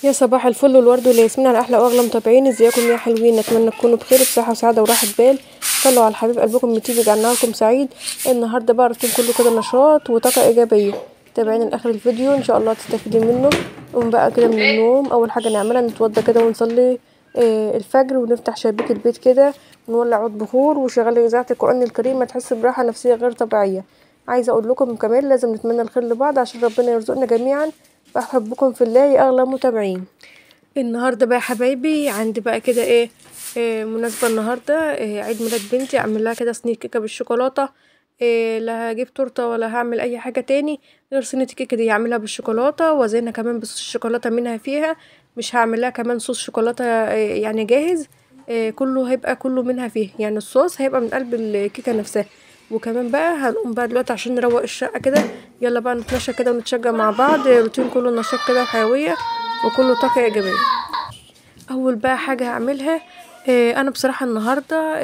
يا صباح الفل والورد والياسمين على احلى واغلى متابعين. ازيكم يا حلوين؟ اتمنى تكونوا بخير وبصحه وسعادة وراحة بال. صلوا على الحبيب قلبكم متيب يجعل نهاركم سعيد. النهارده بقى روتين كله كده نشاط وطاقة ايجابية. تابعينا لاخر الفيديو ان شاء الله تستفيدي منه. قوم بقى كده من النوم، اول حاجة نعملها نتوضى كده ونصلي الفجر، ونفتح شبابيك البيت كده ونولع عود بخور وشغل اذاعة القران الكريم. ما تحس براحة نفسية غير طبيعية. عايزه اقول لكم كمان لازم نتمنى الخير لبعض عشان ربنا يرزقنا جميعا. بحبكم في الله يا اغلى متابعين. النهارده بقى يا حبايبي عندي بقى كده ايه مناسبة النهارده، عيد ميلاد بنتي. اعمل لها كده صينية كيكة بالشوكولاته. لا هجيب تورته ولا هعمل اي حاجة تاني غير صينية الكيكه دي، هعملها بالشوكولاته وازينها كمان بصوص الشوكولاتة منها فيها. مش هعمل لها كمان صوص شوكولاتة يعني جاهز، كله هيبقى كله منها فيه، يعني الصوص هيبقى من قلب الكيكه نفسها. وكمان بقى هنقوم بقى دلوقتي عشان نروق الشقة كده. يلا بقى نتمشى كده ونتشجع مع بعض. روتين كله نشاط كده وحيوية وكله طاقة ايجابية. اول بقى حاجة هعملها، انا بصراحة النهارده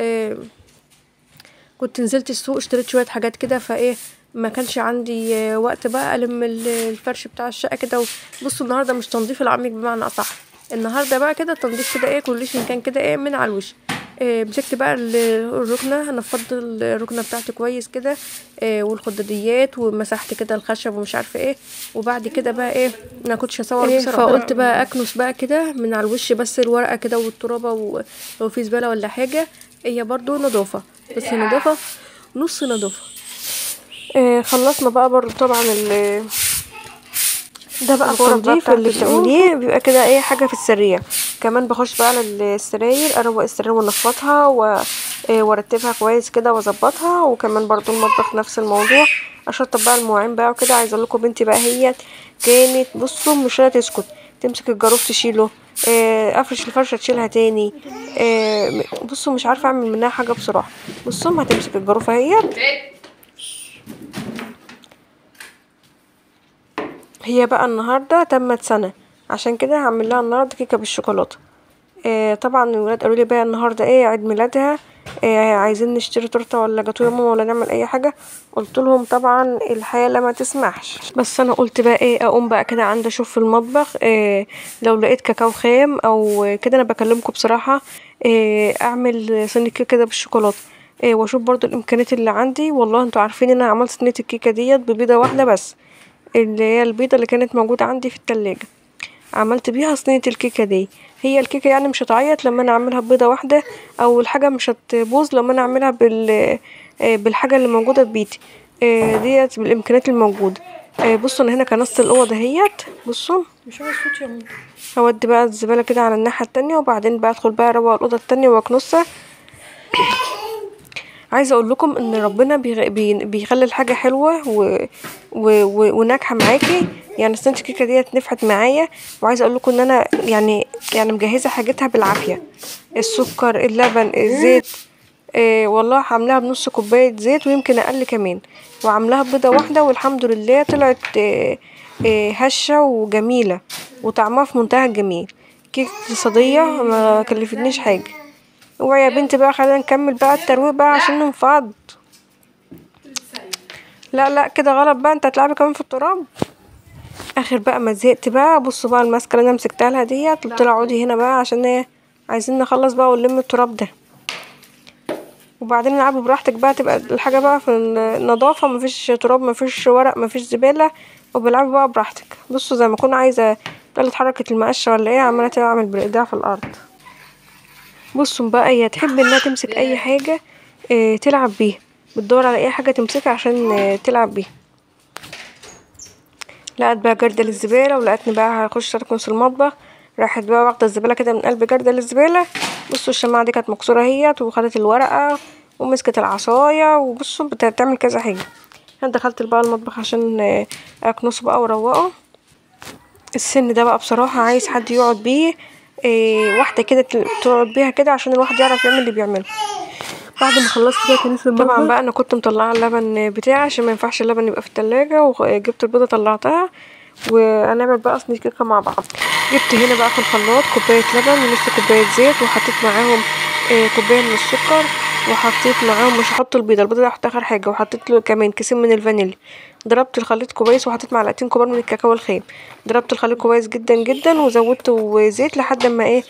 كنت نزلت السوق اشتريت شوية حاجات كده، فايه ما كانش عندي وقت بقى الم الفرش بتاع الشقة كده. بصوا النهارده مش تنظيف العميق بمعنى اصح، النهارده بقى كده تنظيف كده ايه كلش كان كده ايه من على الوش. مسكت بقى الركنه، نفضت الركنه بتاعتي كويس كده، والخداديات، ومسحت كده الخشب ومش عارفه ايه. وبعد كده بقى ايه انا كنتش هصور بصراحة، فقلت بقى اكنس بقى كده من على الوش بس الورقة كده والترابه، ولو في زبالة ولا حاجة هي برضو نظافة، بس نظافة نص نظافة. خلصنا بقى برضو طبعا ده بقى التنظيف اللي بتعمليه بيبقى كده ايه حاجة في السريع. كمان بخش بقى على السراير، اروق السراير وانفضها وارتبها كويس كده واظبطها. وكمان برضو المطبخ نفس الموضوع، اشطب بقى المواعين بقى وكده. عايزه اقول لكم بنتي بقى هي كانت بصوا مش راضية تسكت، تمسك الجاروف تشيله، افرش الفرشة تشيلها تاني. بصوا مش عارفه اعمل منها حاجة بصراحة. بصوا هتمسك الجاروف اهي، هي بقى النهارده تمت سنة، عشان كده هعمل لها النهارده كيكة بالشوكولاته. طبعا الولاد قالوا لي بقى النهارده ايه عيد ميلادها، عايزين نشتري تورته ولا جاتوه يا ماما ولا نعمل اي حاجة. قلت لهم طبعا الحالة ما تسمحش، بس انا قلت بقى ايه اقوم بقى كده عندي اشوف في المطبخ لو لقيت كاكاو خام او كده. انا بكلمكم بصراحة اعمل صينية كيكة كده بالشوكولاته، واشوف برضو الامكانيات اللي عندي. والله انتوا عارفين ان انا عملت صينية الكيكه ديت ببيضه واحدة بس، اللي هي البيضة اللي كانت موجودة عندي في التلاجة، عملت بيها صينية الكيكه دي. هي الكيكه يعني مش هتعيط لما انا اعملها ببيضه واحدة، او الحاجة مش هتبوظ لما انا اعملها بالحاجة اللي موجودة في بيتي ديت، بالامكانيات الموجودة. بصوا انا هنا كنست الاوضة اهيت. بصوا مش عايز صوت يا ماما. هودي بقى الزبالة كده على الناحية التانية، وبعدين بقى ادخل بقى اروق الاوضة التانية واكنسها. عايزه اقول لكم ان ربنا بيخلي الحاجة حلوة وناجحة معاكي. يعني صينية الكيكه ديت نفعت معايا. وعايزه اقول لكم ان انا يعني مجهزة حاجتها بالعافية، السكر اللبن الزيت، والله عاملاها بنص كوباية زيت ويمكن اقل كمان، وعاملاها بيضة واحدة، والحمد لله طلعت هشه وجميلة وطعمها في منتهى الجميل. كيكة اقتصادية ما كلفتنيش حاجة. اوعي يا بنتي بقى، خلينا نكمل بقى الترويق بقى عشان ننفض. لا لا كده غلط بقى، انت هتلعبي كمان في التراب. اخر بقى ما زهقت بقى، بصوا بقى الماسكه اللي انا مسكتها لها ديت، قلت لها اقعدي هنا بقى عشان ايه عايزين نخلص بقى ونلم التراب ده، وبعدين العبي براحتك بقى، تبقى الحاجة بقى في النظافة، مفيش تراب مفيش ورق مفيش زبالة، وبلعبي بقى براحتك. بصوا زي ما اكون عايزه اتحركت المقشه ولا ايه، عماله تعمل بايديها في الارض. بصوا بقى هي تحب انها تمسك اي حاجة تلعب بيها، بتدور على اي حاجة تمسكها عشان تلعب بيها. لقت بقى جردل الزبالة، ولقتني بقى هخش اكنس المطبخ، راحت بقى واخده الزبالة كده من قلب جردل الزبالة. بصوا الشماعه دي كانت مكسورة اهيت، وخدت الورقة ومسكت العصاية، وبصوا بتعمل كذا حاجة. انا دخلت بقى المطبخ عشان اكنسه بقى واروقه. السن ده بقى بصراحة عايز حد يقعد بيه، واحدة كده تقعد بيها كده عشان الواحد يعرف يعمل اللي بيعمله. بعد ما خلصت بقى كنس المطبخ طبعا بقى انا كنت مطلعه اللبن بتاعي عشان ما ينفعش اللبن يبقى في التلاجة، وجبت البيضة طلعتها، وهنعمل بقى صينية كيكة مع بعض. جبت هنا بقى في الخلاط كوباية لبن ونص كوباية زيت، وحطيت معاهم كوباية من السكر، وحطيت معاهم مش هحط البيضة، البيضة دي هحطها اخر حاجة، وحطيت له كمان كيسين من الفانيليا، ضربت الخليط كويس وحطيت معلقتين كبار من الكاكاو الخام. ضربت الخليط كويس جدا جدا وزودت زيت لحد ما ايه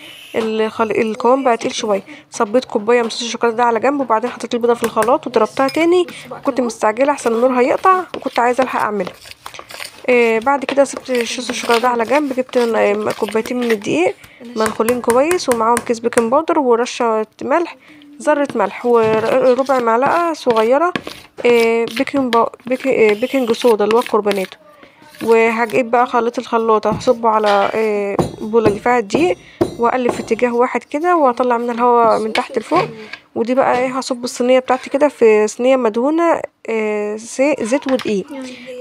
القوام بقى تقيل شوية. صبيت كوباية من صوص الشوكولاتة ده على جنب، وبعدين حطيت البيضة في الخلاط وضربتها تاني. كنت مستعجلة احسن النور هيقطع وكنت عايزه الحق اعملها. بعد كده سبت صوص الشوكولاتة ده على جنب. جبت كوبايتين من الدقيق منخولين كويس، ومعاهم كيس baking powder ورشه ملح، ذره ملح، وربع معلقه صغيرة baking soda اللي هو الكربوناتو. وهجيب بقى خليط الخلاط هصبه على بوله اللي فيها الدقيق، واقلب في اتجاه واحد كده، واطلع من الهواء من تحت لفوق. ودي بقى ايه هصب الصينية بتاعتي كده في صينية مدهونه زيت ودقيق.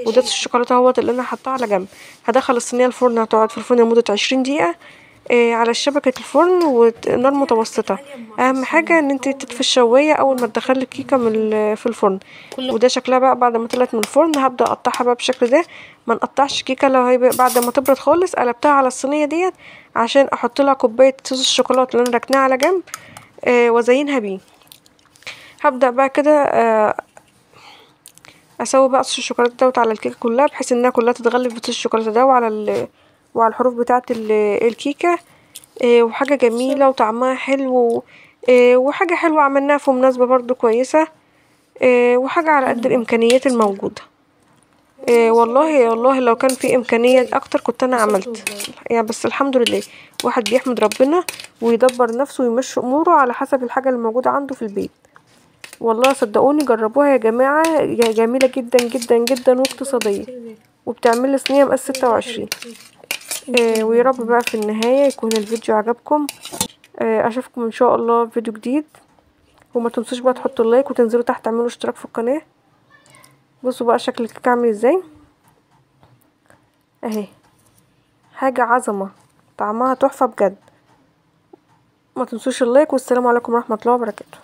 وده الشوكولاتة اهوت اللي انا حطاها على جنب. هدخل الصينية الفرن، هتقعد في الفرن لمدة 20 دقيقة على شبكة الفرن ونار متوسطه. اهم حاجة ان انت تطفي الشوايه اول ما تدخلي الكيكه في الفرن. وده شكلها بقى بعد ما طلعت من الفرن. هبدا اقطعها بقى بالشكل ده. ما نقطعش كيكة لو هي بعد ما تبرد خالص. قلبتها على الصينية ديت عشان احط لها كوباية صوص الشوكولاتة اللي انا ركناها على جنب وازينها بيه. هبدا بقى كده اسوي بقى صوص الشوكولاتة دوت على الكيكه كلها، بحيث انها كلها تتغلف بصوص الشوكولاتة ده وعلى الحروف بتاعه الكيكه. وحاجه جميلة وطعمها حلو، وحاجه حلوة عملناها في مناسبة برضو كويسة، وحاجه على قد الامكانيات الموجودة. والله والله لو كان في امكانية اكتر كنت انا عملت يعني، بس الحمد لله واحد بيحمد ربنا ويدبر نفسه ويمشي اموره على حسب الحاجة اللي موجودة عنده في البيت. والله صدقوني جربوها يا جماعة، جميلة جدا جدا جدا واقتصادية، وبتعمل لي صينية مقاس 26. ويا رب بقى في النهاية يكون الفيديو عجبكم. اشوفكم ان شاء الله في فيديو جديد، وما تنسوش بقى تحطوا ال like وتنزلوا تحت تعملوا اشتراك في القناة. بصوا بقى شكل الكيكه عامل ازاي اهي، حاجة عظمه، طعمها تحفة بجد. ما تنسوش ال like، والسلام عليكم ورحمة الله وبركاته.